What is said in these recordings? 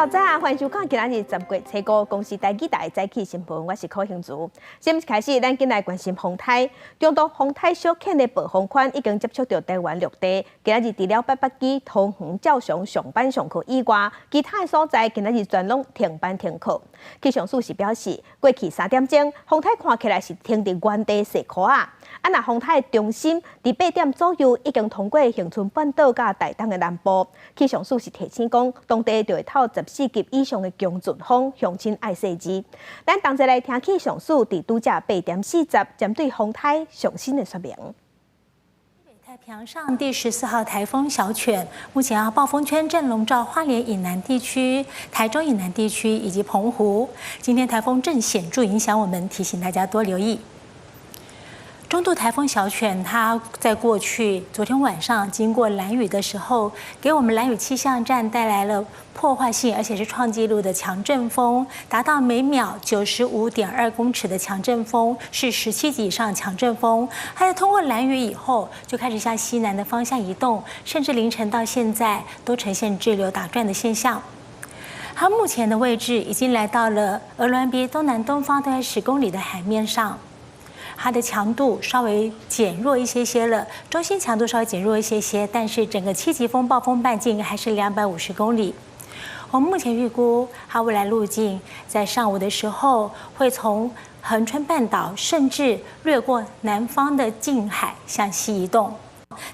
早早，歡迎收看今仔日10月初五公視台語台早起新聞，我是柯興如。新聞開始，咱緊來關心風颱。中度風颱小犬的暴風圈已經接觸著台灣陸地。今仔日除了八八機、桃園照常上班上課以外，其他的所在今仔日全攏停班停課。氣象署是表示，過去3點鐘，風颱看起來是停佇原地踅箍仔。啊，若風颱中心佇8點左右已經通過恆春半島佮台東的南部。氣象署是提醒講，當地就會透14級以上的強陣風，鄉親愛細緻。咱同齊來聽氣象署佇拄才8點40針對風颱上新的說明。太平洋上第14號颱風小犬，目前啊暴風圈正籠罩花蓮以南地區、台中以南地區以及澎湖。今天颱風正顯著影響我們，提醒大家多留意。中度颱風小犬，它在過去昨天晚上經過蘭嶼的時候，給我們蘭嶼氣象站帶來了破壞性，而且是創紀錄的強陣風，達到每秒95.2公尺的強陣風，是17級以上強陣風。它在通過蘭嶼以後，就開始向西南的方向移動，甚至凌晨到現在都呈現滯留打轉的現象。它目前的位置已經來到了鵝鑾鼻東南東方大概10公里的海面上。它的強度稍微減弱一些些了，中心強度稍微減弱一些些，但是整個7級風暴風半徑還是250公里。我們目前預估它未來路徑在上午的時候會從恆春半島，甚至掠過南方的近海向西移動。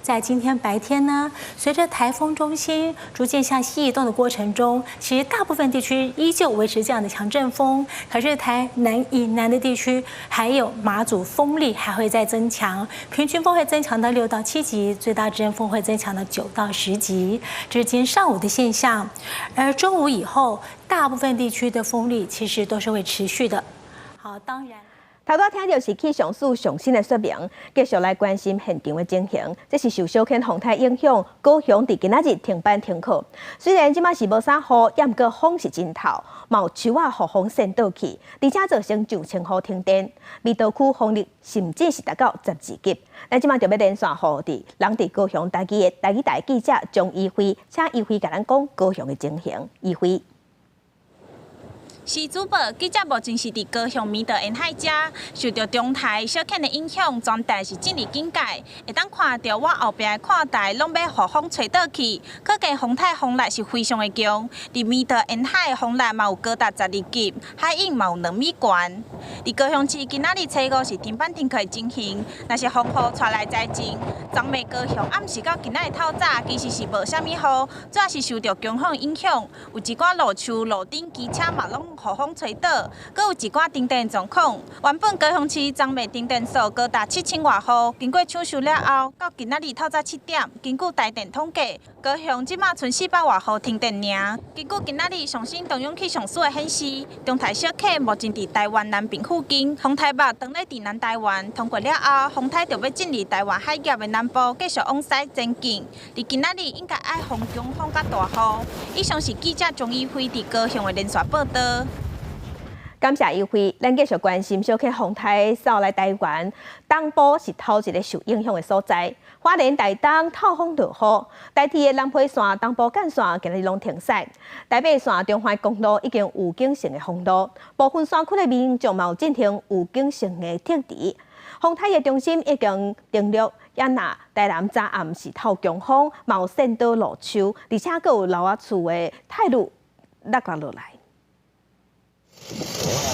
在今天白天呢，隨着颱風中心逐漸向西移動的過程中，其實大部分地區依舊維持這樣的強陣風。可是台南以南的地區，還有馬祖風力還會再增強，平均風會增強到6到7級，最大陣風會增強到9到10級。這是今天上午的現象。而中午以後，大部分地區的風力其實都是會持續的。好，當然。頭拄聽著是氣象署上新的說明，繼續來關心現場的情形。這是受小犬風颱影響，高雄佇今仔日停班停課。雖然這馬是無啥雨，也毋過風是真透，嘛有樹仔予風扇倒去，而且造成上千戶停電。彌陀區風力甚至是達到12級。咱這馬就欲連線予佇人佇高雄台語的台語台記者張怡輝，請怡輝共咱講高雄的情形。怡輝。是主播記者目前是佇高雄彌陀沿海遮，受著中台小犬的影響，全台是進入警戒。會當看著我後壁的看台攏欲予風吹倒去，可見風颱風力是非常的強。佇彌陀沿海風力嘛有高達12級，海湧嘛有2米懸。佇高雄市今仔日初五是停班停課的情形，若是風雨帶來災情。昨暝高雄暗時到今仔日透早，其實是無啥物雨，主要是受著強風影響，有一寡路樹、路頂機車嘛攏予風吹倒，閣有一寡停電狀況。原本高雄市昨暝停電數高達7000外戶，經過搶修了後，到今仔日透早7點，根據台電統計，高雄這馬賰400外戶停電爾。根據今仔日上新中央氣象署的顯示，中台小犬目前佇台灣南爿附近，風颱目當咧佇南台灣通過了後，風颱就欲進入台灣海峽的南部，繼續往西前進。佇今仔日應該愛防強風佮大雨。以上是記者張怡輝佇高雄的連線報導。感謝怡輝，咱繼續關心小犬風颱掃來台灣，東部是頭一个受影響的所在。花蓮、台東透風落雨，台鐵的南迴線、東部幹線今日攏停駛。台八線中環公路已經預警性的封路，部分山區的民眾嘛有進行預警性的撤離。風颱的中心已經登陸，也若台南昨暗是透強風，嘛有扇倒路樹，而且閣有樓仔厝的泰露落來。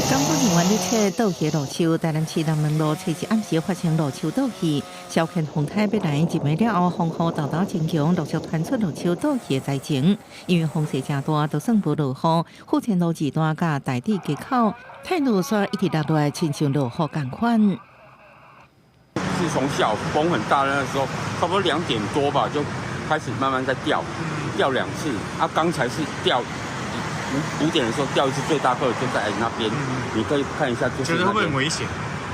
港府人員咧拆倒去路樹，台南市南門路初一暗時發生路樹倒去，小犬風颱欲來一暝了後，風雨沓沓真強，陸續傳出路樹倒去的災情。因為風勢誠大，就算無落雨，富前路二段佮大直街口，泰露煞一直落來，親像落雨仝款。是從下午風很大那時候，差不多2點多吧，就開始慢慢在掉，掉兩次。啊，剛才是掉5點的時候掉一次最大個就在那邊，你可以看一下。覺得會不會很危險？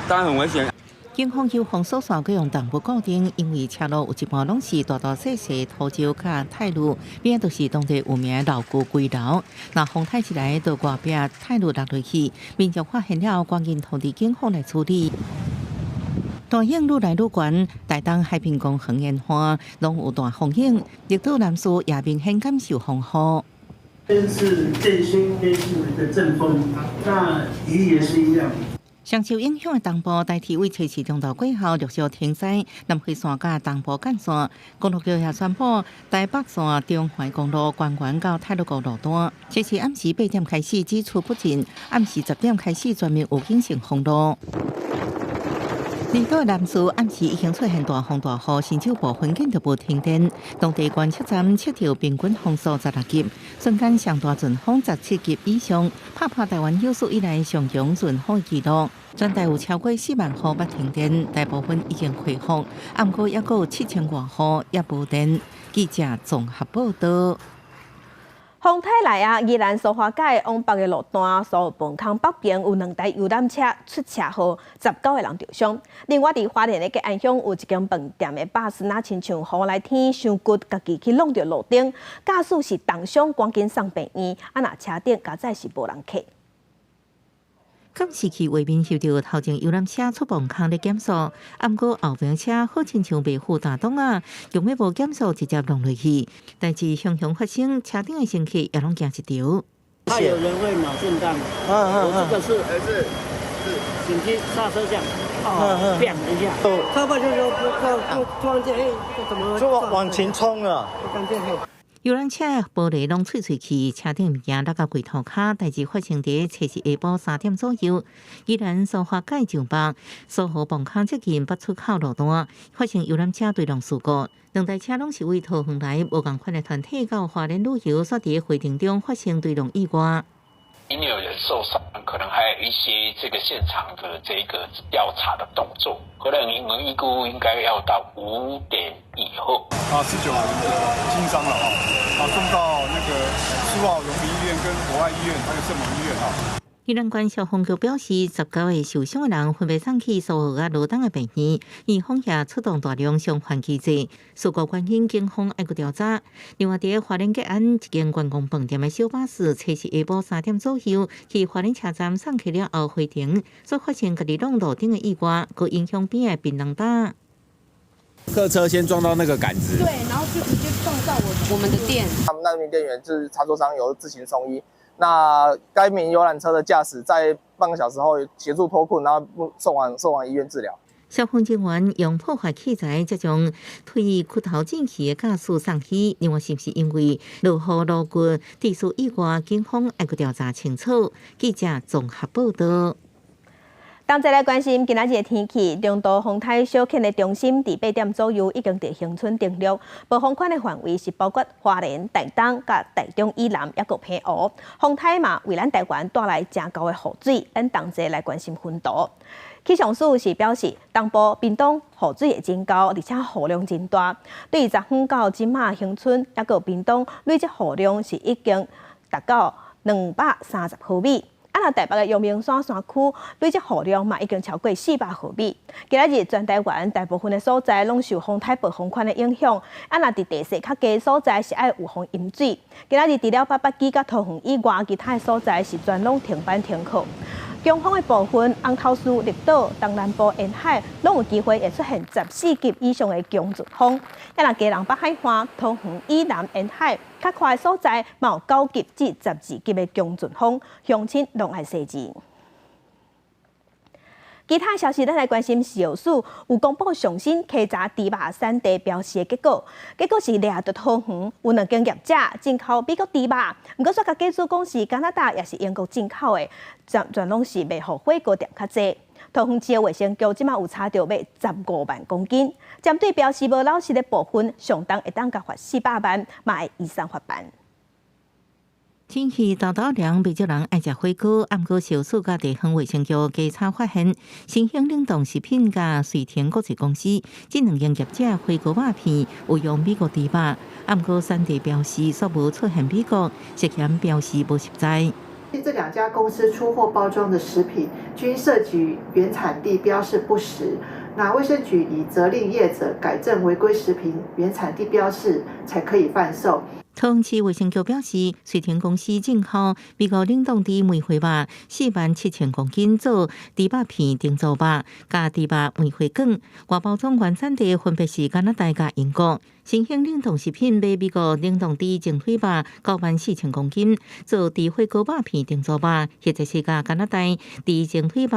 當然很危險。警方有封鎖線，閣用重物固定，因為車路有一半攏是大大細細土石佮泰露，邊都是當地有名的老舊歸樓。若風颱一來，就外壁泰露落落去，民眾發現了後，趕緊通知警方來處理。大湧愈來愈懸，台東海濱公園沿岸攏有大風湧，綠島南勢也明顯感受風雨。邊是建興，邊是的陣風，那雨也是一樣。上受影響的東部台鐵為測試中晝過後陸續停駛南迴線佮東部幹線，公路局也宣布台北線中環公路關園到太魯閣路段，這是暗時8點開始只出不進，暗時10點開始全面預警性封路。離島南勢暗時已經出現大風大雨，新州部分建築物停電，當地觀測站測著平均風速16級，瞬間上大陣風17級以上，拍破台灣有史以來上強陣風紀錄。全台有超過4萬戶欲停電，大部分已經恢復，毋過猶閣有7000外戶猶無電。記者綜合報導。風颱來啊！宜蘭蘇花改往北的路段，蘇澳磅空北邊有兩台遊覽車出車禍，19個人著傷。另外，佇花蓮的吉安鄉有一間飯店的巴士，若親像雨來天傷骨，家己去挵著路頂，駕駛是重傷，趕緊送病院。啊，若車頂加載是無人客。監視器畫面翕著頭前遊覽車出磅空咧減速，毋過後邊車好親像袂赴大擋啊，用欲無減速直接挵落去。代誌雄雄發生，車頂的乘客也攏驚一著。怕有人會腦震盪，我這個是是是緊急剎車這樣，哦，砰一下，他不就就就突然間，哎，怎麼就往前衝啊？感覺遊覽車玻璃攏碎碎去，車頂物件落到櫃塗跤。代誌發生佇初四下晡3點左右，宜蘭蘇花改上北蘇澳磅空接近北出口路段，發生遊覽車墜落事故。兩台車攏是為桃園來無仝款的團體到花蓮旅遊，煞佇回程中發生墜落意外。因為有人受傷，可能還有一些這個現場的這個調查的動作，可能我們預估應該要到5點以後。啊，19人輕傷了哈，啊送到那個蘇澳榮民醫院跟博愛醫院，還有聖母醫院哈。宜蘭縣消防局表示，19個受傷的人分別送去蘇澳佮羅東的病院，院方也出動大量消防機具，事故原因警方愛閣調查。另外，佇花蓮吉安一間觀光飯店的小巴士，初四下晡3點左右去花蓮車站送客了後回程，煞發生家己挵路頂的意外，閣影響邊的檳榔擔。客車先撞到那個桿子，對，然後就直接撞到我們的店。他們那名店員就是餐桌上有自行送醫。那該名遊覽車的駕駛在半個小時後協助脫困，然後送往醫院治療。消防人員用破壞器材，才將推骨頭進去的駕駛送醫。另外，是毋是因為落雨路骨致使意外？警方愛閣調查清楚。記者綜合報導。同齊來關心今仔日的天氣，中度風颱小犬的中心佇8點左右已經佇恆春登陸，暴風圈的範圍是包括花蓮、台東佮台中以南，猶閣澎湖。風颱嘛，為咱台灣帶來誠厚的雨水，咱同齊來關心溫度。氣象署是表示，東部、屏東雨水會增高，而且雨量真大。對昨昏到這馬恆春，猶閣屏東累積雨量是已經達到230毫米。啊，若台北的陽明山山區累積雨量嘛已經超過400毫米。今仔日全台灣大部分的所在攏受風颱暴風圈的影響。啊，若佇地勢較低的所在是愛預防淹水。今仔日除了八八基佮桃園以外，其他的所在是全攏停班停課。強風的部分，紅頭嶼、綠島、東南部沿海，攏有機會會出現14級以上的強陣風。啊，若基隆北海岸、桃園以南沿海較寬的所在，嘛有9級至12級的強陣風，鄉親攏愛細緻。其他消息，咱來關心食藥署有公布上新稽查豬肉產地標示的結果，結果是掠著桃園有兩間業者進口美國豬肉，毋過煞共假注講是加拿大抑是英國進口的，全攏是賣予火鍋店較濟。桃園市衛生局這馬有查著欲15萬公斤，針對標示無老實的部分，上重會當共罰400萬，嘛會移送法辦。天氣沓沓涼，袂少人愛食火鍋。毋過食藥署佮地方衛生局稽查發現，新興冷凍食品佮瑞騰國際公司這兩間業者火鍋肉片有用美國豬肉，毋過產地標示煞無出現美國，涉嫌標示無實在。這兩家公司出貨包裝的食品均涉及原產地標示不實，那衛生局已責令業者改正違規食品原產地標示，才可以販售。桃園市衛生局表示，瑞騰公司進口美國冷凍豬梅花肉47,000公斤做豬肉片定做肉，佮豬肉梅花卷，外包裝原產地分別是加拿大佮英國。新興冷凍食品買美國冷凍豬整腿肉94,000公斤做豬火鍋肉片定做肉，或者是佮加拿大豬整腿肉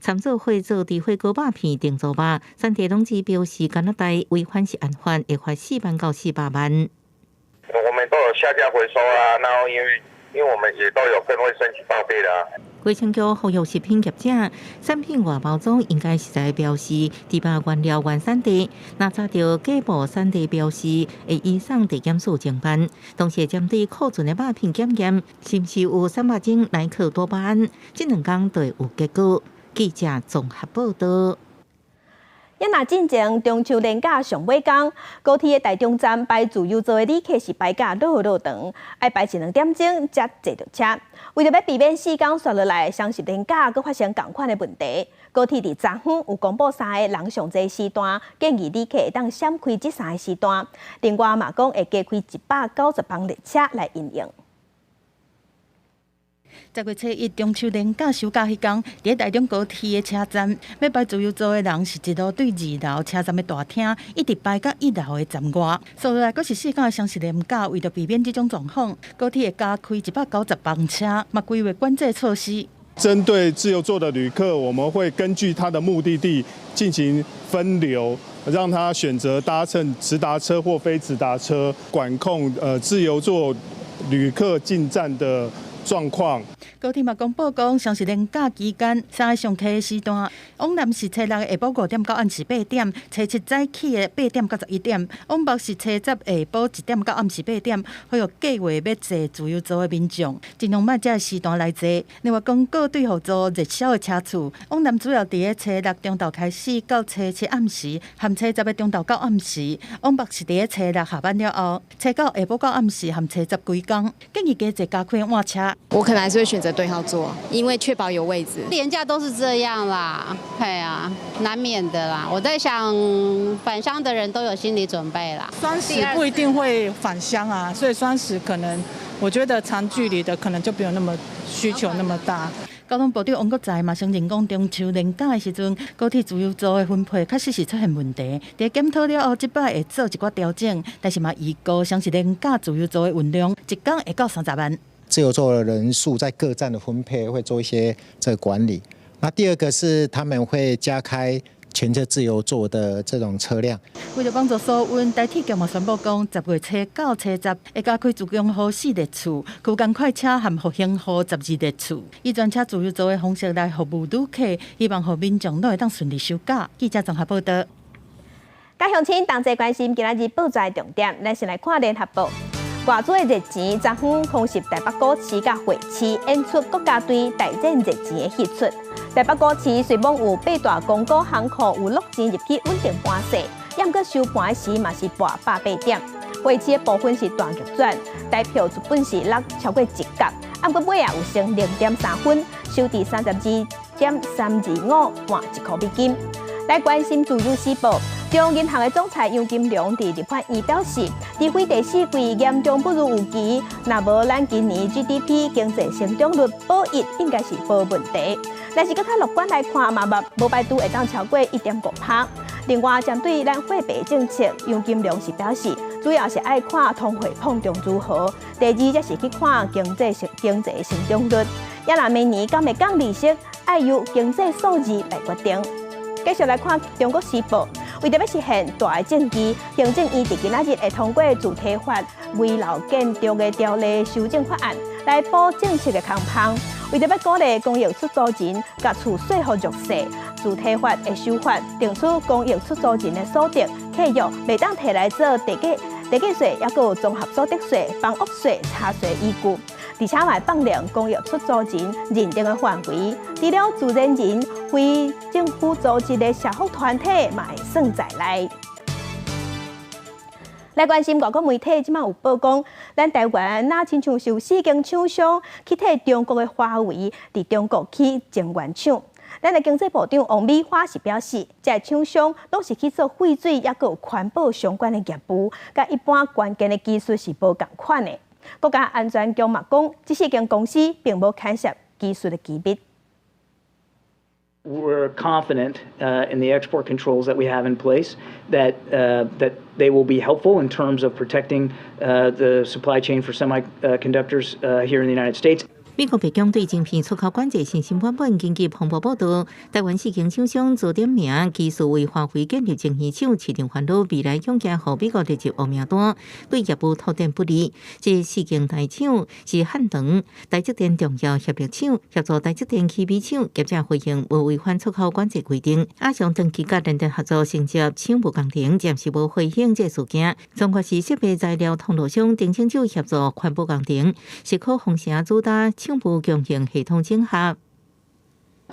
參做貨做豬火鍋肉片定做肉，產地攏只標示加拿大，違反是按罰，會罰4萬到400萬。我們都有下架回收啊，然後因為我們也都有跟衛生局報備啦。衛生局呼籲食品業者，產品外包裝應該實在標示豬肉原料原產地，若查著假冒產地標示，會移送地檢署偵辦。同時針對庫存的肉品檢驗，是毋是有三肉精、萊克多巴胺，這兩工就會有結果。記者綜合報道。也若進前中秋連假上尾工，高鐵的台中站排自由座的旅客是排甲落落長，愛排一兩點鐘才坐著車。為著欲避免四工紲落來雙十連假閣發生仝款的問題，高鐵佇昨昏有公布三个人上濟時段，建議旅客會當閃開這三个時段。另外嘛講會加開190班列車來因應。10月初一中秋連假收假彼工，佇台中高鐵的車站，欲排自由座的人是一路對二樓車站的大廳，一直排到一樓的站外。紲落來，閣是四工的雙十連假，為著避免這種狀況，高鐵會加開190班車，嘛規劃管制措施。針對自由座的旅客，我們會根據他的目的地進行分流，讓他選擇搭乘直達車或非直達車，管控自由座旅客進站的狀況。高鐵嘛公布講，雙十連假期間三个上客的時段，往南是初六下晡5點到暗時8點，初七早起的8點到11點，往北是初十下晡1點到暗時8點，呼籲計劃欲坐自由座的民眾，盡量莫這个時段來坐。另外，公告對予做熱銷的車次，往南主要佇咧初六中晝開始到初七暗時，含初十的中晝到暗時；往北是佇咧初六下班了後，初九下晡到暗時，含初十規工，建議加坐加開換車。我可能還是會選擇對號座，因為確保有位置。連假都是這樣啦，係啊，難免的啦。我在想，返鄉的人都有心理準備啦。雙十不一定會返鄉啊，所以雙十可能，我覺得長距離的可能就沒有那麼需求那麼大。交通部長王國材嘛承認講，中秋連假的時陣，高鐵自由座的分配確實是出現問題。佇檢討了後，這擺會做一寡調整，但是嘛預估雙十連假自由座的運量，一工會到30萬。自由座的人數在各站的分配會做一些這個管理。那第二個是他們會加開全車自由座的這種車輛。為著幫助疏運，台鐵局嘛宣布講，10月初九、初十會加開自強號四列次，區間快車和復興號12列次，以專車自由座的方式來服務旅客，希望予民眾攏會當順利收假。記者綜合報道。佮鄉親同齊關心今仔日報紙重點，咱先來看聯合報。外資的熱錢，昨昏空襲台北股市佮匯市，演出國家隊大戰熱錢的戲出。台北股市雖罔有八大公股行庫有落錢入去穩定盤勢，毋過收盤時嘛是跋108點。匯市的部分是大逆轉，台票資本是落超過一角，毋過尾仔有升0.3分，收佇32.325換1箍美金。來關心自由時報，中央銀行的總裁楊金龍佇立法院表示，除非第四季嚴重不如預期，若無咱今年 GDP 經濟成長率保一應該是無問題。但是閣較樂觀來看，嘛無排除會當超過1.5%。另外，針對咱貨幣政策，楊金龍是表示，主要是愛看通貨膨脹如何，第二則是去看經濟成長率。也若明年敢會降利息，愛由經濟數字來決定。繼續來看《中國時報》，為著欲實現大的政績，行政院佇今仔日會通過住體法危老建築的條例修正法案，來補政策的空縫。為著欲鼓勵公益出租人共厝稅予弱勢，住體法會修法，定出公益出租人的所得契約，袂當提來做地價稅，抑閣有綜合所得稅、房屋稅查稅依據。而且嘛放寬公益出租人認定的範圍，除了自然人、非政府組織的社福團體嘛會算在內。來關心外國媒體，這馬有報講，咱台灣若親像是有四間廠商去替中國的華為佇中國起晶圓廠。咱的經濟部長王美花是表示，這廠商攏是去做廢水抑閣有環保相關的業務，佮一般關鍵的技術是無仝款的。國家安全局嘛講，這四間公司並無牽涉技術的機密。 We're confident in the export controls that we have in place that they will be helpful in terms of protecting the supply chain for semiconductors here in the United States. 美國白宮對晶片出口管制信心滿滿。根據彭博報導，台灣四間廠商遭點名，技術為華為建立晶片廠，市場煩惱未來恐驚予美國列入黑名單，對業務拓展不利。這四間大廠是漢唐、台積電重要協力廠，協助台積電起美廠，業者回應無違反出口管制規定。亞翔長期佮聯電合作承接廠務工程，暫時無回應這事件。中國是設備材料通路商丁清酒協助環保工程，是靠豐城主打廠部供應系統整合。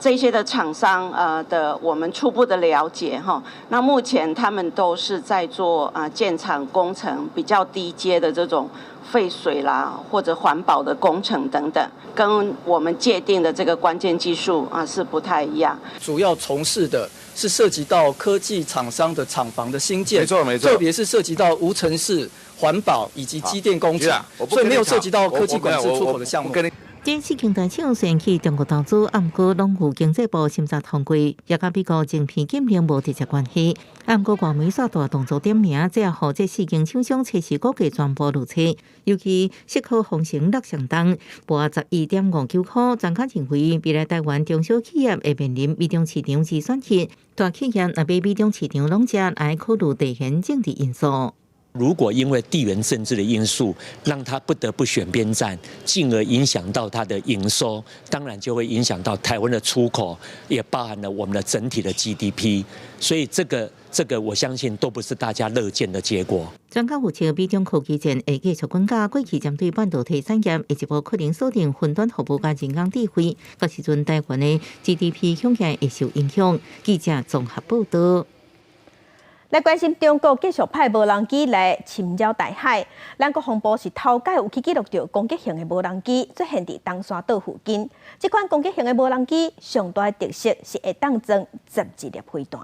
這些的廠商的，我們初步的了解哈，那目前他們都是在做啊建廠工程比較低階的這種廢水啦或者環保的工程等等，跟我們界定的這個關鍵技術啊是不太一樣。主要從事的是涉及到科技廠商的廠房的興建，沒錯沒錯，特別是涉及到無塵室環保以及機電工程，所以沒有涉及到科技管制出口的項目。這四間大廠雖然去中國投資，毋過攏有經濟部審查通過，也佮美國晶片禁令無直接關係。毋過外媒煞大動作點名，這予這四間廠商測試估計全部落冊。尤其矽科封城落上重，跋11.59塊。專家認為，未來台灣中小企業會面臨美中市場二選一，大企業若欲美中市場攏食，愛考慮地緣政治因素。如果因為地緣政治的因素，讓他不得不選邊站，進而影響到他的營收，當然就會影響到台灣的出口，也包含了我們的整體的 GDP。所以這個我相信都不是大家樂見的結果。專家預測，美中科技戰會繼續滾價，過去針對半導體產業，下一步可能鎖定雲端服務佮人工智慧，到時陣台灣的 GDP 恐驚會受影響。記者綜合報道。來關心中國繼續派無人機來侵擾台海，咱國防部是頭擺有去記錄著攻擊型的無人機出現佇東沙島附近。這款攻擊型的無人機上大的特色是會當裝12粒飛彈。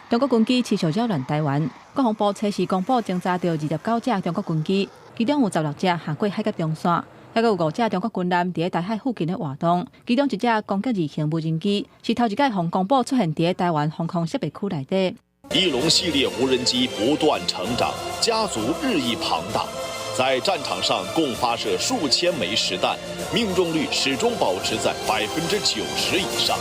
中國軍機持續擾亂台灣，國防部初時公布偵查到29隻中國軍機，其中有16隻行過海峽中線，抑閣有五隻中國軍艦佇咧台海附近的活動，其中一隻攻擊二型無人機是頭一擺予公布出現佇咧台灣防空識別區內底。翼龍系列無人機不斷成長，家族日益龐大，在戰場上共發射數千枚實彈，命中率始終保持在90%以上。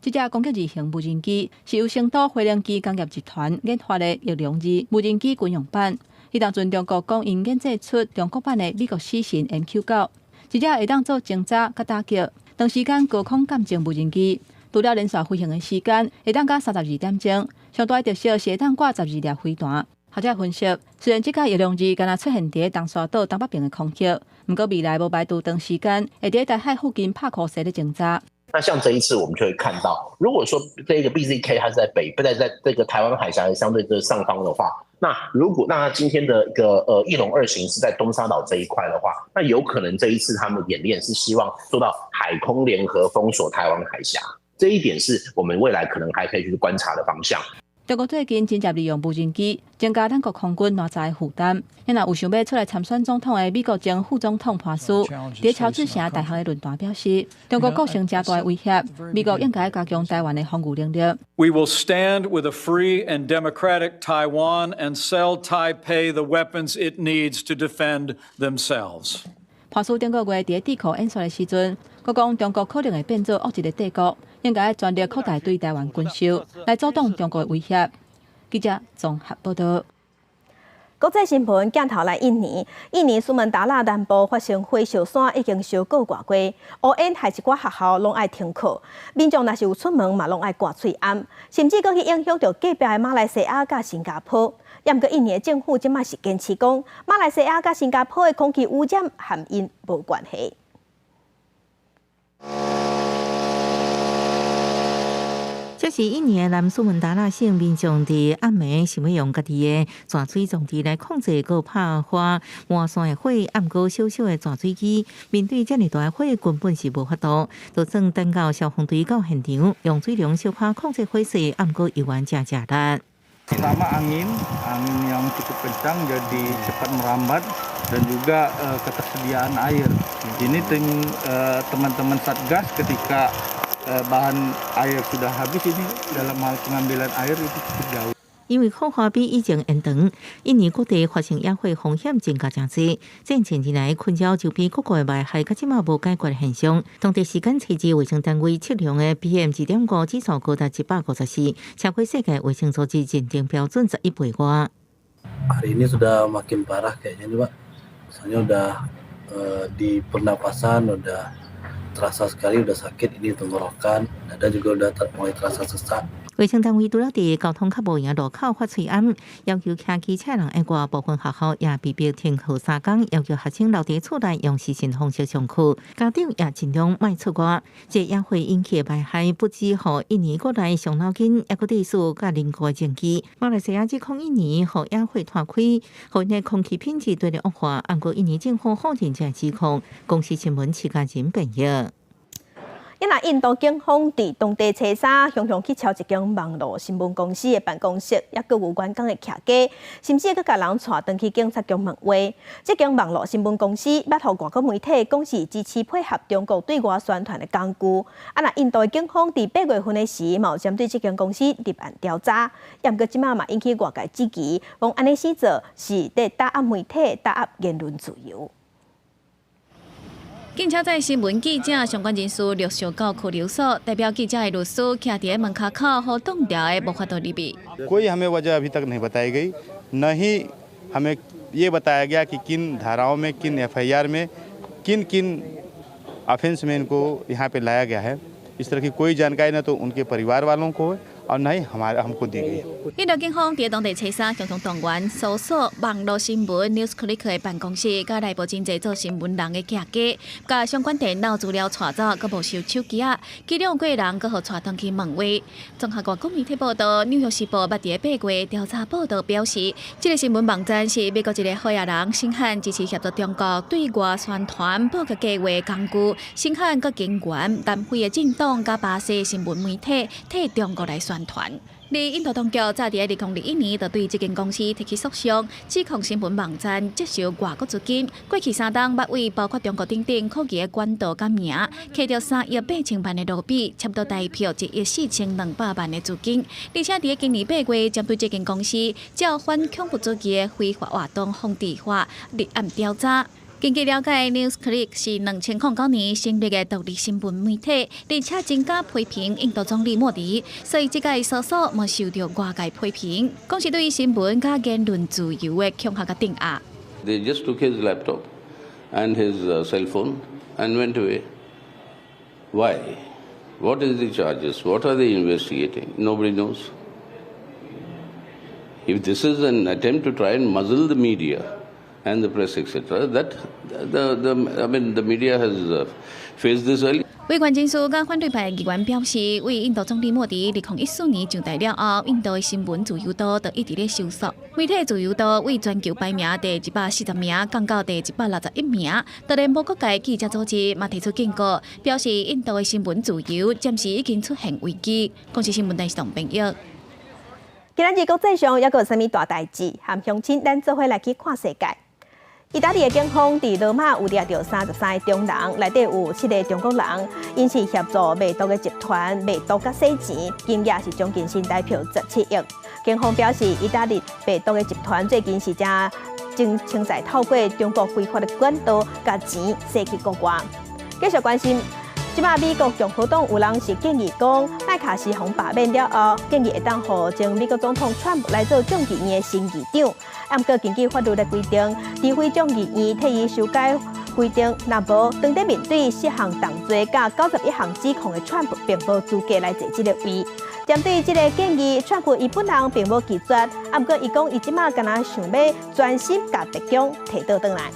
這隻攻擊二型無人機是由成都飛龍機工業集團研發的翼龍二無人機軍用版。彼當陣中國講𪜶研製出中國版的美國死神 MQ-9，一隻會當做偵察佮打擊，長時間高空鑑證無人機，除了連續飛行的時間會當到32點鐘，上大的特色是會當掛十二粒飛彈。學者分析，雖然這架翼龍二敢若出現佇東沙島東北邊的空域，毋過未來無排除長時間會佇台海附近拍箍踅咧偵察。那像這一次，我們就會看到，如果說這個 BZK 它是在北，不在這個台灣海峽相對的上方的話，那如果那今天的一個翼龍二型是在東沙島這一塊的話，那有可能這一次他們演練是希望做到海空聯合封鎖台灣海峽，這一點是我們未來可能還可以去觀察的方向。中國最近真正利用無人機增加咱國空軍偌濟負擔。若有想欲出來參選總統的美國前副總統潘斯，佇喬治城大學的論壇表示，中國構成誠大的威脅，美國應該加強台灣的防禦能力。 We will stand with a free and democratic Taiwan and sell Taipei the weapons it needs to defend themselves. 潘斯頂個月佇智庫演說的時陣，閣講中國可能會變做惡一个帝國，應該全力擴大對台灣軍售，來阻擋中國的威脅。記者綜合報道。國際新聞鏡頭來印尼，印尼蘇門答臘南部發生火燒山，已經燒過外月，烏煙害一寡學校攏愛停課，民眾若是有出門嘛，攏愛掛喙罨，甚至閣去影響著隔壁的馬來西亞佮新加坡。毋過印尼的政府這擺是堅持講，馬來西亞佮新加坡的空氣污染和𪜶無關係。這是印尼的南蘇門答臘省民眾佇暗暝想欲用家己的泉水裝置來控制閣拍火滿山的火，毋過小小的泉水機面對遮爾大的火，根本是無法度。就算等到消防隊到現場，用水龍小拍控制火勢，毋過猶原誠食力。 Pertama angin, angin yang cukup kencang jadi cepat merambat dan juga ketersediaan air. Ini tim teman-teman Satgas ketika bahan air sudah habis, ini dalam hal pengambilan air itu cukup jauh. 因為火花比以前延長，印尼各地發生野火風險增加誠濟。戰前以來困擾周邊各國的霾害，到這馬無解決的現象。當地時間初二衛生單位測量的 PM 2.5指數高達154，超過世界衛生組織認定標準11倍外。 Hari ini sudah makin parah kayaknya nih, Pak. Soalnya udah di pernapasan udah terasa sekali, udah sakit ini tenggorokan, dada juga udah mulai terasa sesak. 衛生單位除了佇交通較無閒路口發喙罨，要求騎機車人以外，部分學校也被迫停課3工，要求學生留佇厝內用視訊方式上課，家長也盡量莫出外。這野火引起的霾害，不止予印尼國內傷腦筋，猶閣歷史佮鄰國的爭議。馬來西亞指控印尼予野火拖開，予𪜶的空氣品質對咧惡化。毋過印尼政府否認這指控。公視新聞徐家仁編譯。啊若印度警方佇當地初三，雄雄去抄一間網路新聞公司的辦公室，抑閣有員工的徛家，甚至閣共人帶轉去警察局問話。這間網路新聞公司捌予外國媒體講是支持配合中國對外宣傳的工具。啊若印度的警方佇8月份的時，嘛有針對這間公司立案調查，毋過這馬嘛引起外界質疑，講按呢死做是佇打壓媒體、打壓言論自由。警車載新聞記者相關人士陸續到拘留所，代表記者的律師徛佇門跤口，予擋牢的無法度入去。 कोई हमें वजह अभी तक नहीं बताई गई, न ही हमें ये बताया गया कि किन धाराओं में, किन एफआईआर में, किन किन ऑफेंस में इनको यहाँ पे लाया गया है। इस तरह की कोई जानकारी न तो उनके परिवार वालों को है और न ही हमारे हमको दी गई। 印度警方佇當地初三共同動員搜索網路新聞 NewsClick 的辦公室，佮內部真濟做新聞人的徛家，共相關電腦資料帶走，閣沒收手機仔，其中幾個人閣予帶轉去問話。綜合外國媒體報道，紐約時報捌佇8月調查報道表示，這個新聞網站是美國一個好野人聲喊支持協助中國對外宣傳報告計畫工具，聲喊閣根源南非的政黨佮巴西新聞媒體替中國來宣傳。而印度當局早佇2021年就對這間公司提起訴訟，指控新聞網站接受外國資金。過去3冬捌為包括中國等等抗議的管道佮名，揢著3億8千萬的盧比，差不多台票1億4200萬的資金。而且佇今年8月，針對這間公司照反恐怖主義的非法活動防治法立案調查。根據了解，NewsClick 是2009年成立的獨立新聞媒體，而且真敢批評印度總理莫迪，所以這擺搜索嘛受著外界批評，講是對新聞佮言論自由的恐嚇佮鎮壓。 They just took his laptop and his cell phone and went away. Why? What is the charges? What are they investigating? Nobody knows. If this is an attempt to try and muzzle the media and the press, etc., that the I mean, the media has faced this earlier. 維權人士佮反對派議員表示，為印度總理莫迪2014年上台了後，印度的新聞自由度就一直咧收縮，媒體自由度為全球排名第140名降到第161名。當然，無國界記者組織嘛提出警告，表示印度的新聞自由暫時已經出現危機。公視新聞電視台編譯。今仔日國際上猶閣有啥物大代誌？和鄉親咱做伙來去看世界。意大利的警方佇羅馬有掠著33個中人，內底有七個中國人，𪜶是協助賣毒的集團賣毒佮洗錢，金額是將近新台票17億。警方表示，意大利賣毒的集團最近是正正正在透過中國非法的管道，共錢洗去國外。繼續關心。這馬美國共和黨有人是建議講，麥卡錫予罷免了後，建議會當予前美國總統川普來做眾議院的新議長。毋過根據法律的規定，除非眾議院替伊修改規定，若無當佇面對四項重罪佮91項指控的川普，並無資格來坐這個位。針對這個建議，川普伊本人並無拒絕，毋過伊講伊這馬敢若想欲專心共白宮提倒轉來。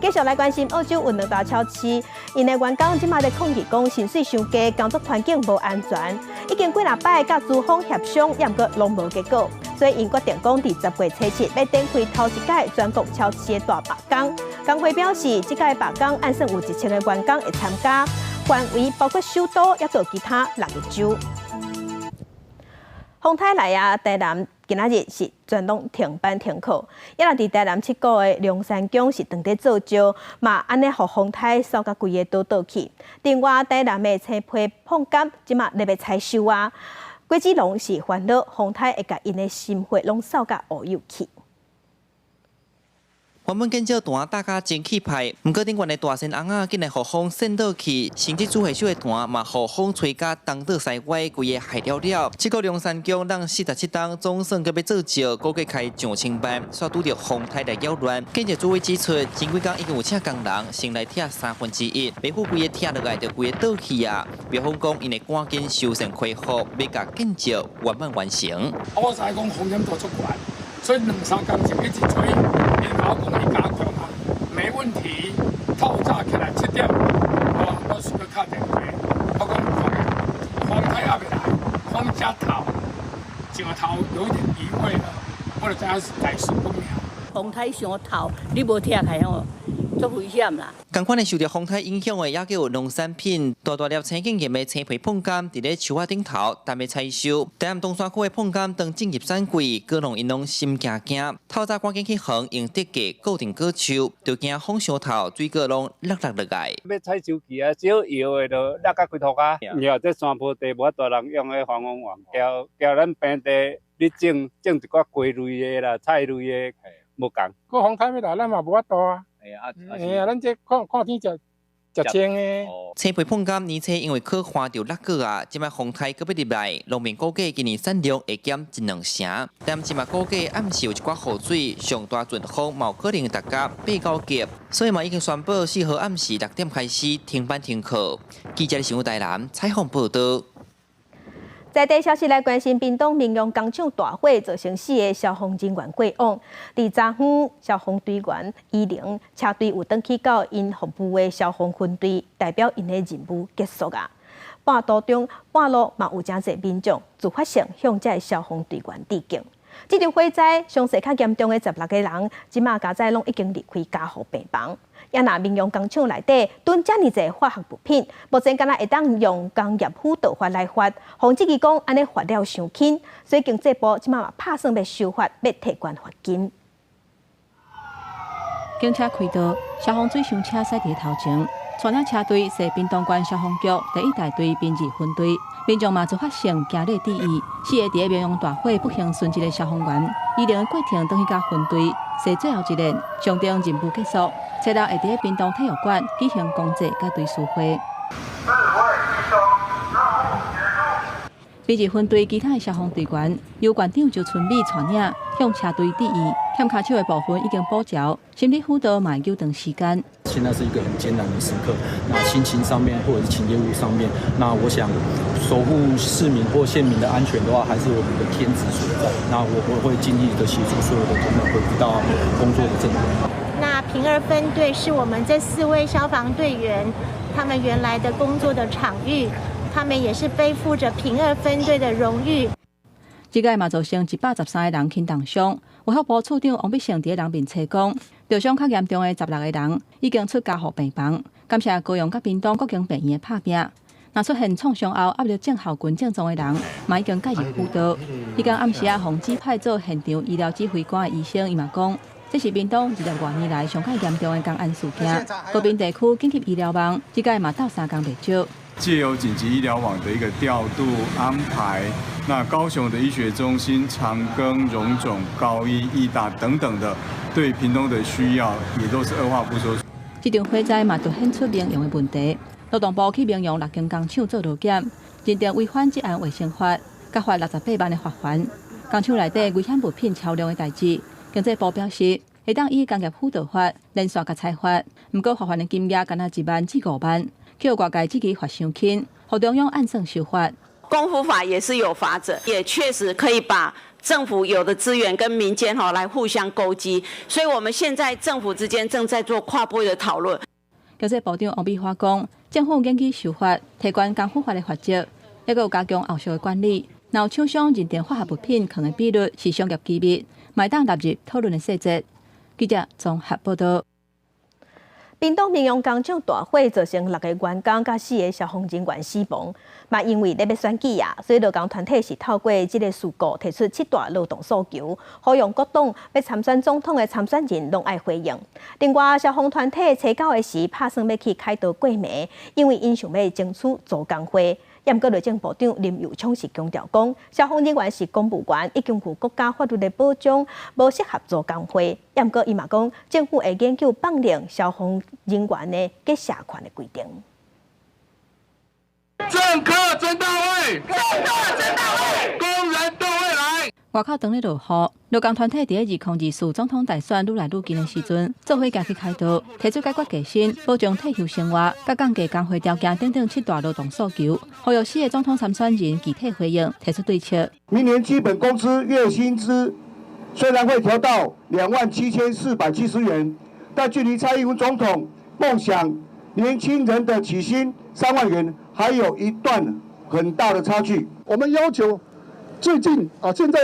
继续来关心澳洲有兩大超市，𪜶的員工這馬咧抗議講薪水傷低，工作環境無安全，已經幾若擺佮資方協商，也毋過攏無結果，所以𪜶決定講佇10月初7欲展開頭一屆全國超市的大罷工。工會表示，這屆罷工按算有1000個員工會參加，範圍包括首都，抑閣其他六個州。風颱來啊，台南今仔日是全攏停班停課，抑若佇台南七股的龍山宮是當咧做醮，嘛按呢予風颱掃共規个島倒去。另外，台南的青皮椪柑這馬咧欲採收啊，果子農是煩惱風颱會共𪜶的心血攏掃甲烏有去。原本建醮壇搭甲真氣派，毋過頂懸的大仙尪仔竟然予風扇倒去，甚至主會手的壇嘛予風吹甲東倒西歪，規个害了了。七股龍山宮人47冬總算閣欲做醮，估計開上千萬，煞拄著風颱來擾亂。建設主委指出，前幾工已經有請工人先來拆1/3，袂赴規个拆落來就規个倒去啊。廟方講，𪜶會趕緊修繕恢復，欲共建醮圓滿完成。我知講風險都足懸，所以兩三工前一直催。𪜶講伊加強啊，沒問題。透早起來7點，我是閣敲電話，我講風颱猶未來，風遮透，上頭有一點移位了，我就知影是大事不妙。風颱傷透，你無拆開吼，足危險啦。仝款的受著風颱影響的，猶閣有農產品，大大粒青經驗的青皮椪柑，佇咧樹仔頂頭等欲採收。台南東山區的椪柑當進入產季，果農𪜶攏心驚驚，透早趕緊去園用竹架固定果樹，就驚風傷透，水果攏落落落來。欲採收期啊，少搖的就落甲規塗啊。以這山坡地無法度人用彼防風網，交交咱平地咧種種一寡瓜類的啦、菜類的，無仝。閣風颱欲來，咱嘛無法度啊。嘿啊，咱這看看天食食清的。青皮椪柑年初因為可旱著落果啊，這擺風颱閣欲入來，農民估計今年產量會減一兩成。但這馬估計暗時有一寡雨水，上大陣風嘛有可能達到8、9級，所以嘛已經宣布4號暗時6點開始停班停課。記者新聞台南採訪報導。在地消息來關心，屏東民用工廠大火造成四个消防人員過往。佇昨昏，消防隊員伊玲車隊有轉去到𪜶服務的消防分隊，代表𪜶的任務結束啊。半途中半路嘛有誠濟民眾自發性向這个消防隊員致敬。這場火災傷勢較嚴重的16個人，這馬佳哉攏已經離開加護病房。也若民用工廠內底囤遮爾濟化學物品，目前敢若會當用工業輔導法來罰，防止伊講按呢罰了傷輕，所以經濟部這馬嘛拍算欲修法，欲提懸罰金。警車開道，消防水箱車駛佇頭前，帶領車隊是屏東縣消防局第一大隊檳二分隊，民眾嘛自發性行禮致意。四个佇咧民用大火不幸殉職的消防員，伊玲的過程轉去佮分隊，是最後一戰，象徵任務結束。初六會佇咧屏東體育館舉行公祭佮追思會。檳二分隊其他的消防隊員由縣長周春米帶領向車隊致意，欠跤手的部分已經補齊，心理輔導嘛會糾長時間。現在是一個很艱難的時刻，那心情上面或者是請業務上面，那我想守護市民或縣民的安全的話，還是我們的天職所在。那我會盡力的協助所有的同仁恢復到工作的正軌。那平二分隊是我們這四位消防隊員，他們原來的工作的場域。他們也是背負著平二分隊的榮譽。這屆嘛造成113個人輕重傷。衛福部處長王必勝佇咧人面冊講，著傷較嚴重的16個人已經出加護病房。感謝高雄佮屏東各間病院的拍拚。若出現創傷後壓力症候群症狀的人，嘛已經介入輔導。彼工暗時仔，予指派做現場醫療指揮官的醫生，伊嘛講，這是屏東20外年來上較嚴重的工安事件。高屏地區緊急醫療網，這屆嘛鬥相共袂少。借由緊急醫療網的一個調度安排，那高雄的醫學中心、長庚、榮總、高醫、義大等等的，對屏東的需要也都是二話不說。這場火災嘛，凸顯出民用的問題。勞動部去民用6間工廠做勞檢，認定違反職安衛生法，共罰68萬的罰鍰。工廠內底危險物品超量的代誌，經濟部表示，會當以工業輔導法連續共裁罰，毋過罰鍰的金額干焦1萬至5萬。叫外界質疑罰傷輕，予中央按算修法。工輔法也是有罰則，也確實可以把政府有的資源跟民間吼來互相勾稽，所以我們現在政府之間正在做跨部會的討論。經濟部長王美花講，政府研擬修法，提懸工輔法的罰則，抑閣有加強後續的管理。若有廠商認定化學物品藏的比率是商業機密，嘛會當納入討論的細節。記者綜合報導。屏東民用工廠大火造成六个員工佮四个消防人員死亡，嘛因為咧欲選舉啊，所以勞工團體是透過這个事故提出七大勞動訴求，呼籲各黨欲參選總統的參選人攏愛回應。另外，消防團體初九的時拍算欲去凱道過暝，因為𪜶想欲爭取組工會。毋過內政部長林右昌是強調講，消防人員是公務員，已經有國家法律的保障，無適合組工會。毋過伊嘛講，政府會研究放寬消防人員的結社權的規定。政客真到位，政客真到位，工人都會來。外口當咧落雨，勞工團體佇咧2024總統大選愈來愈近的時陣，做伙行去凱道，提出解決低薪、保障退休生活、佮降低工會條件等等七大勞動訴求，呼籲四个總統參選人具體回應，提出對策。明年基本工資月薪資雖然會調到27,470元，但距離蔡英文總統夢想年輕人的起薪3萬元，還有一段很大的差距。我們要求最近啊，現在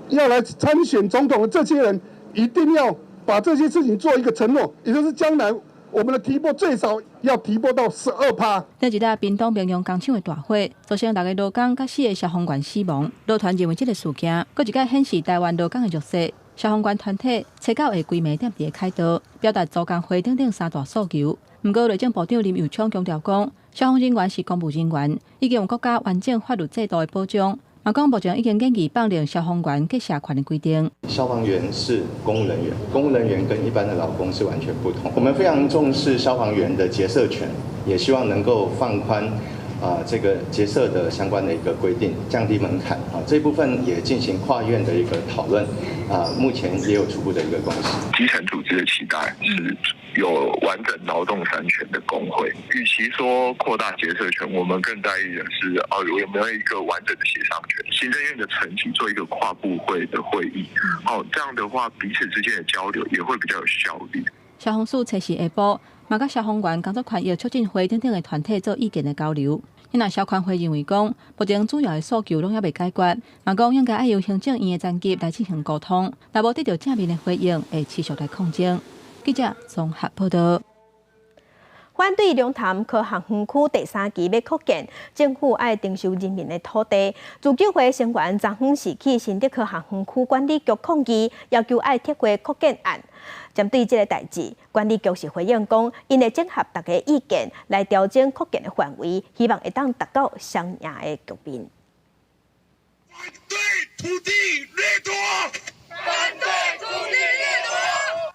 要來參選總統的這些人，一定要把這些事情做一個承諾，也就是將來我們的提撥最少要提撥到12趴。這一日屏東民用工廠的大火，造成六个勞工佮四个消防員死亡。勞團認為這个事件，閣一擺顯示台灣勞工的弱勢。消防員團體初九會規暝踮佇个凱道，表達組工會等等三大訴求。毋過內政部長林右昌強調講，消防人員是公務人員，已經有國家完整法律制度的保障。嘛講目前已經研擬放寬消防員結社權的規定。消防員是公務人員，公務人員跟一般的勞工是完全不同。我們非常重視消防員的結社權，也希望能夠放寬這個結社的相關的一個規定，降低門檻啊，這部分也進行跨院的一個討論啊，目前也有初步的一個共識。基層組織的期待是有完整勞動三權的工會，與其說擴大結社權，我們更在意的是哦，有沒有一個完整的協商權？行政院的層級做一個跨部會的會議，哦，這樣的話彼此之間的交流也會比較有效率。消防署初四下晡，嘛佮消防員工作權益促進會等等的團體做意見的交流。那消權會認為講，目前主要的訴求攏猶未解決，嘛講應該愛由行政院的層級來進行溝通，若無得到正面的回應，會持續來抗爭。記者綜合報導。反對龍潭科學園區第三期欲擴建，政府愛徵收人民的土地。自救會成員昨昏是去新竹科學園區管理局抗議，要求愛撤回擴建案。針對這个代誌，管理局是回應講，𪜶會整合大家意見來調整擴建的範圍，希望會當達到雙贏的局面。反對土地掠奪！反對土地掠奪！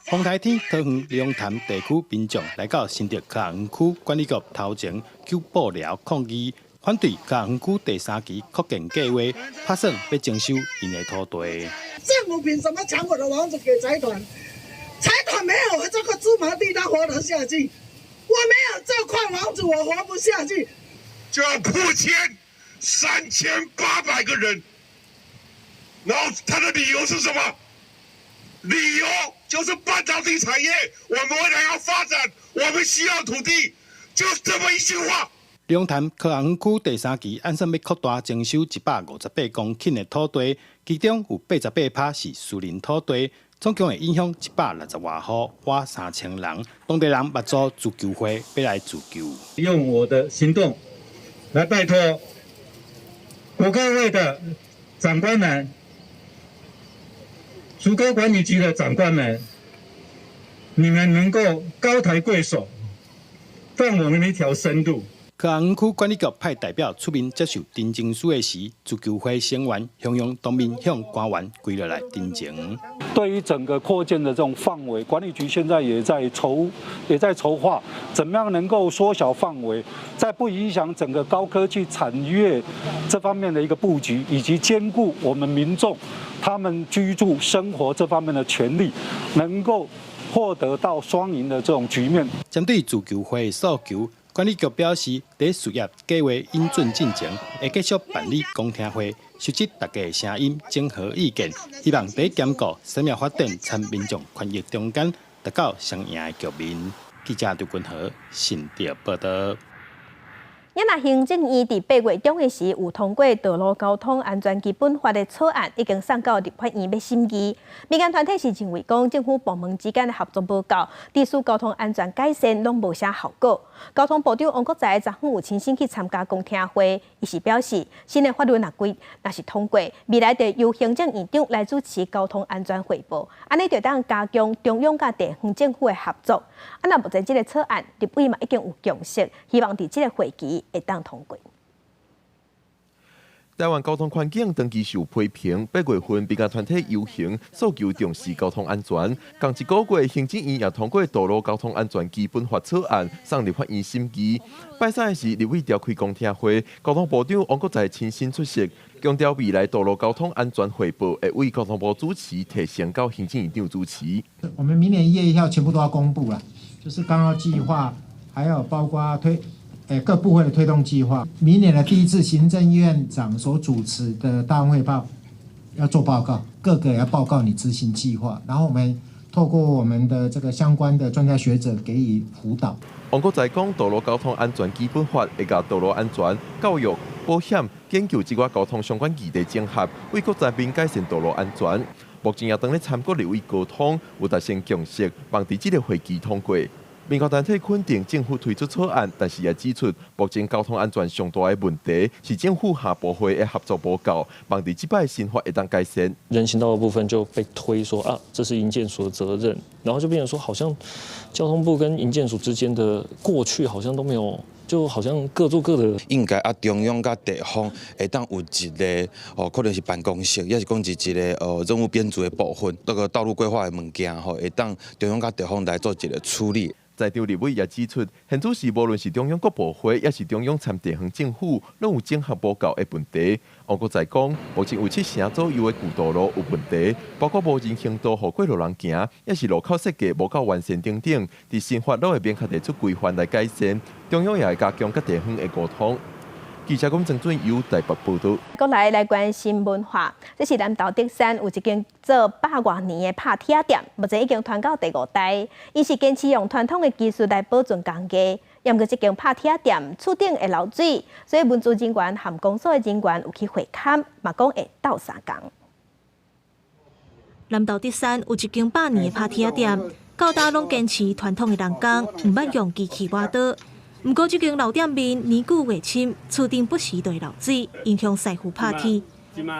風台天，桃園龍潭地區民眾來到新竹科學園區管理局頭前揪布條抗議，反對科學園區第三期擴建計劃，拍算欲徵收𪜶的土地。政府憑什麼搶我的房子給財團？財團沒有這個芝麻地，他活得下去；我沒有這塊房子，我活不下去。就要迫遷3800個人，然後他的理由是什麼？理由就是半導體產業，我們未來要發展，我們需要土地，就這麼一句話。龍潭科學園區第三期按算欲擴大徵收158公頃的土地，其中有88%是私人土地，總共會影響160外戶，倚3000人。當地人嘛組自救會欲來自救。用我的行動來拜託國科會的長官們、竹科管理局的長官們，你們能夠高抬貴手，放我們一條生路。科學園區管理局派代表出面接受陳情書的時，自救會成員雄雄當面向官員跪落來陳情。對於整個擴建的這種範圍，管理局現在也在籌劃，怎麼樣能夠縮小範圍，在不影響整個高科技產業這方面的一個布局，以及兼顧我們民眾他們居住生活這方面的權利，能夠獲得到雙贏的這種局面。針對自救會訴求，管理局表示，佇事業計劃引進進前，會繼續辦理公聽會，收集大家的聲音，整合意見，希望佇兼顧產業發展參民眾權益中間，達到雙贏的局面。記者劉君和新竹報道。若行政院佇8月中的時有通過道路交通安全基本法的草案，已經送到立法院欲審議。民間團體是認為講，政府部門之間的合作無夠，致使交通安全改善攏無啥效果。交通部長王國材昨昏有親身去參加公聽會，伊是表示，新的法律若規若是通過，未來就由行政院長來主持交通安全匯報，按呢就當加強中央佮地方政府的合作。啊，若目前這个草案，立委嘛已經有共識，希望佇這个會期會當通過。台灣交通環境長期受批評，8月份民間團體遊行訴求重視交通安全。仝一個月，行政院也通過道路交通安全基本法草案，送立法院審議。拜三的時，立委召開公聽會，交通部長王國材親身出席，強調未來道路交通安全匯報會委交通部主持，提呈到行政院長主持。我們明年1月1號全部都要公布啦，就是綱要計劃，還有包括推。各部會的推動計劃，明年的第一次行政院長所主持的大會報要做報告，各個也要報告你執行計劃，然後我們透過我們的這個相關的專家學者給予輔導。王國材講，道路交通安全基本法會共道路安全、教育、保險、研究這寡交通相關議題整合，為國在民改善道路安全。目前也當咧參與立委溝通，有達成共識，望佇這个會期通過。民間團體肯定政府推出草案，但是也指出，目前交通安全上大的問題是政府下部會的合作無夠，望佇這擺新法會當改善。人行道的部分就被推說啊，這是營建署的責任，然後就變成說，好像交通部跟營建署之間的過去好像都沒有，就好像各做各的。應該啊，中央佮地方會當有一个哦，可能是辦公室，抑是講是一个任務編組的部分，那個道路規劃的物件吼，會當中央佮地方來做一个處理。在場立委也指出，現主時無論是中央各部會，抑是中央參地方政府，攏有整合無夠的問題。王國材講，目前有7成左右的舊道路有問題，包括無人行道予過路人行，抑是路口設計無夠完善等等。佇新法攏會明確提出規範來改善，中央也會加強佮地方的溝通。記者龔曾俊由台北報導。閣來關心文化，這是南投竹山有一間做百外年的拍鐵仔店，目前已經傳到第五代。𪜶是堅持用傳統的技術來保存工藝，毋過這間拍鐵仔店厝頂會漏水，所以文資人員和公所的人員有去會勘，嘛講會鬥相共。南投竹山有一間百年的拍鐵仔店，到今攏堅持傳統的人工，毋捌用機器磨刀。毋過，這間老店面年久月深，厝頂不時就會漏水，影響師傅拍鐵。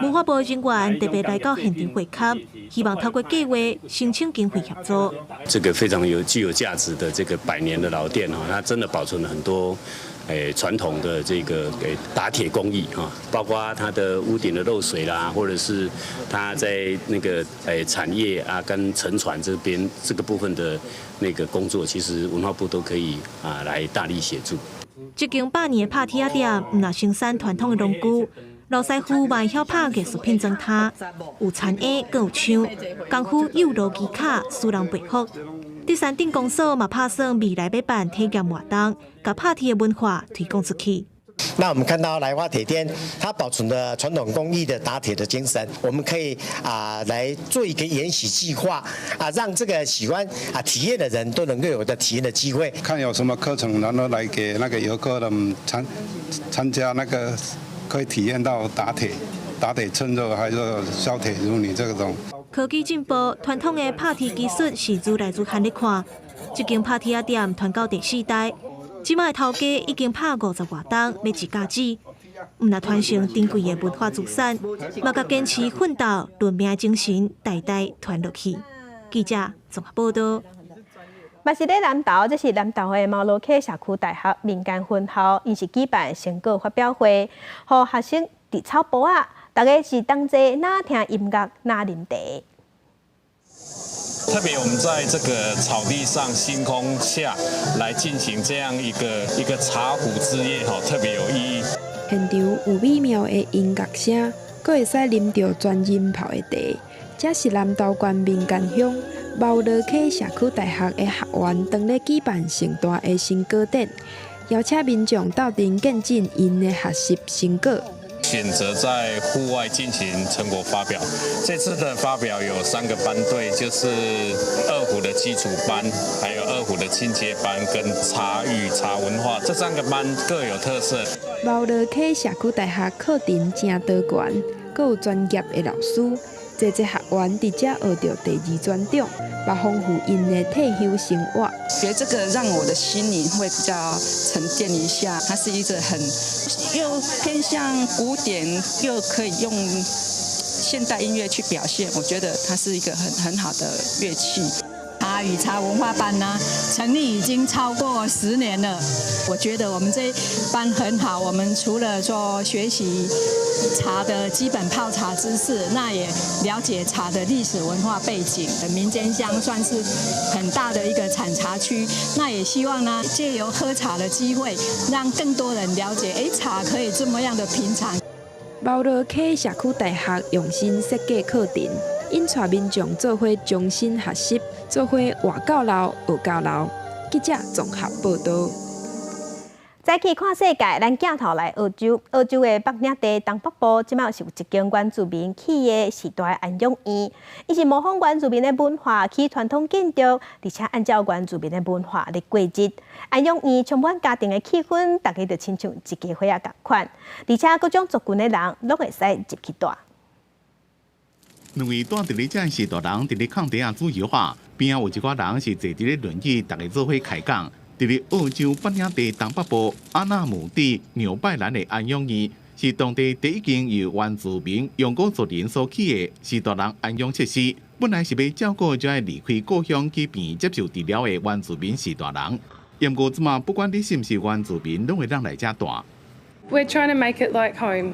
文化部的人員特別來到現場會勘，希望透過計劃申請經費協助。這個非常有具有價值的這個百年的老店哦，它真的保存了很多傳統的這個打鐵工藝哈，包括它的屋頂的漏水啦，或者是它在那個產業啊跟承傳這邊這個部分的那個工作，其實文化部都可以啊來大力協助。這間百年的拍鐵仔店，毋但生產傳統的農具，老師傅嘛會曉拍藝術品磚頭，有田鉗，閣有槍，功夫猶如機巧，使人佩服。竹山鎮公所嘛拍算未來欲辦體驗活動，共拍鐵的文化推廣出去。那我們看到來發鐵店，它保存了傳統工藝的打鐵的精神，我們可以啊來做一個研習計劃啊，讓這個喜歡啊體驗的人都能夠有的體驗的機會。看有什麼課程，然後來給那個遊客們參加那個可以體驗到打鐵、打鐵趁熱，還是削鐵如泥這種。科技進步，傳統的拍鐵技術是愈來愈罕咧看。這間拍鐵仔店傳到第四代。這擺頭家已經拍50外冬，欲一甲子，毋但傳承珍貴的文化資產，嘛共堅持奮鬥、掄命精神，代代傳落去。記者綜合報導。嘛是咧南投，這是南投的貓羅溪社區大學民間分校，𪜶是舉辦成果發表會，予學生佇草埔仔，大家是同齊若聽音樂，若啉茶。特別我們在這個草地上、星空下來進行這樣一個茶壺之夜，哈，特別有意義。現場有美妙的音樂聲，閣會使啉著專人泡的茶。這是南投縣民間鄉貓羅溪社區大學的學員當咧舉辦盛大的成果展。邀請民眾鬥陣見證𪜶的學習成果。選擇在戶外進行成果發表。這次的發表有三個班隊，就是二胡的基礎班，還有二胡的進階班跟茶語茶文化，這三個班各有特色。茂羅溪社區大學課程誠多元，閣有專業的老師，濟濟學員佇遮學著第二專長，嘛豐富𪜶的退休生活。學這個讓我的心靈會比較沉澱一下，它是一個很又偏向古典，又可以用現代音樂去表現，我覺得它是一個很好的樂器。茶與茶文化班呢，成立已經超過10年了。我覺得我們這班很好，我們除了說學習茶的基本泡茶知識，那也了解茶的歷史文化背景。民間鄉算是很大的一個產茶區，那也希望呢，借由喝茶的機會，讓更多人了解，誒，茶可以這麼樣的品嘗。茂羅溪社區大學用心設計課程，引帶民眾做伙終身學習，做伙活到老，學到老。記者綜合報導。再去看世界，咱鏡頭來澳洲，澳洲的北領地東北部，這擺是有一間原住民起的時代安養院，伊是模仿原住民的文化，起傳統建築，而且按照原住民的文化來過日。安養院充滿家庭的氣氛，大家就親像一家伙仔仝款，而且各種族群的人攏會使入去蹛。兩位蹛佇咧遮序大人佇咧空地仔煮油仔，邊仔有一寡人是坐佇咧輪椅，大家做伙開講。佇咧澳洲北領地東北部阿納姆蒂紐拜蘭的安養院，是當地第一間由原住民楊古族人所起的序大人安養設施。本來是欲照顧遮愛離開故鄉去病院接受治療的原住民序大人，毋過這馬不管你是毋是原住民，攏會當來遮蹛。 We're trying to make it like home.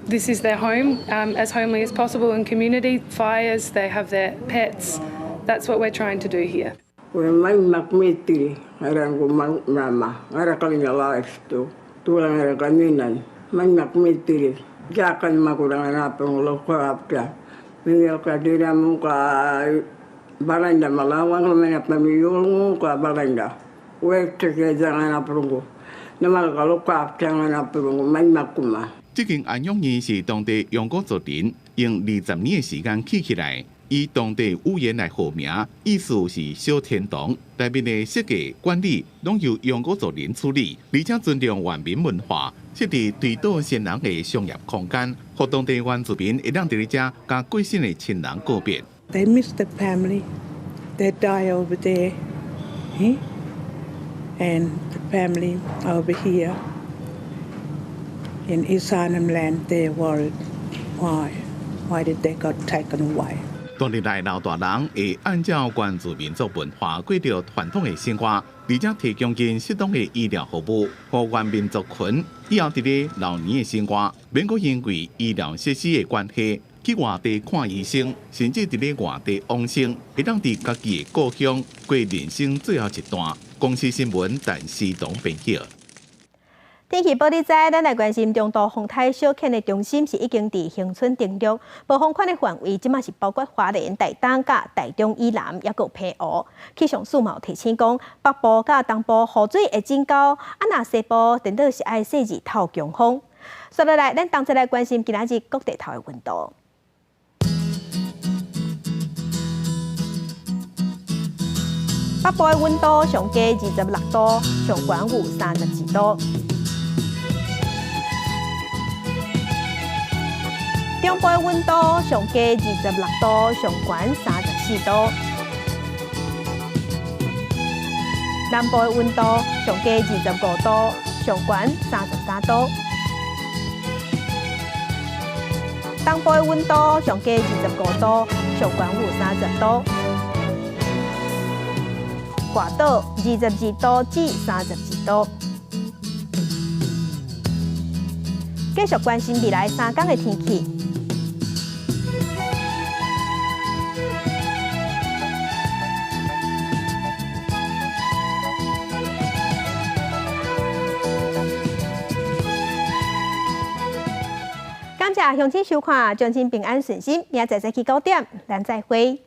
This is their home, as homely as possible in community fires. They have their pets. That's what we're trying to do here. 我們麥米地，還讓我媽媽，還讓佢哋來做，都讓人家呢難，麥米地，家間嘛個人那邊我老婆阿家，你要個地方木個，巴蘭達嘛啦，我們那邊有木個巴蘭達，我這個在那邊個，那麼個老婆阿家那邊我麥麥古嘛。這間安養院是當地楊古族人用20年的時間起起來。以當地語言來號名，意思是小天堂。內面的設計管理攏由楊古族人處理，而且尊重原民文化，設置對島先人的商業空間，予當地原住民會當佇咧遮佮過身的親人告別。 They miss the family. They die over there, and the family over here in East Arnhem Land. They're worried. Why? Why did they got taken away? 蹛入來老大人會按照原住民族文化過著傳統的生活，而且提供𪜶適當的醫療服務，予原民族群以後佇咧老年的生活，免閣因為醫療設施的關係去外地看醫生，甚至佇咧外地往生，會當佇家己的故鄉過人生最後一段。公視新聞陳思彤編輯。天氣報你知，咱來關心中度風颱小犬的中心是已經佇恆春登陸，暴風圈的範圍這馬是包括花蓮、台東、佮台中以南，抑閣有澎湖。氣象署嘛有提醒講，北部佮東部雨水會增高，啊若西部顛倒是愛細緻透強風。紲落來，咱同齊來關心今仔日各地頭的溫度。北部的溫度上低26度，上懸有32度。中部的溫度上低26度，上懸34度。南部的溫度上低25度，上懸33度。東部的溫度上低25度，上懸有30度。外島22度至32度。繼續關心未來三工的天氣。感謝鄉親收看，將親平安順心，明仔載早起9點，咱再會。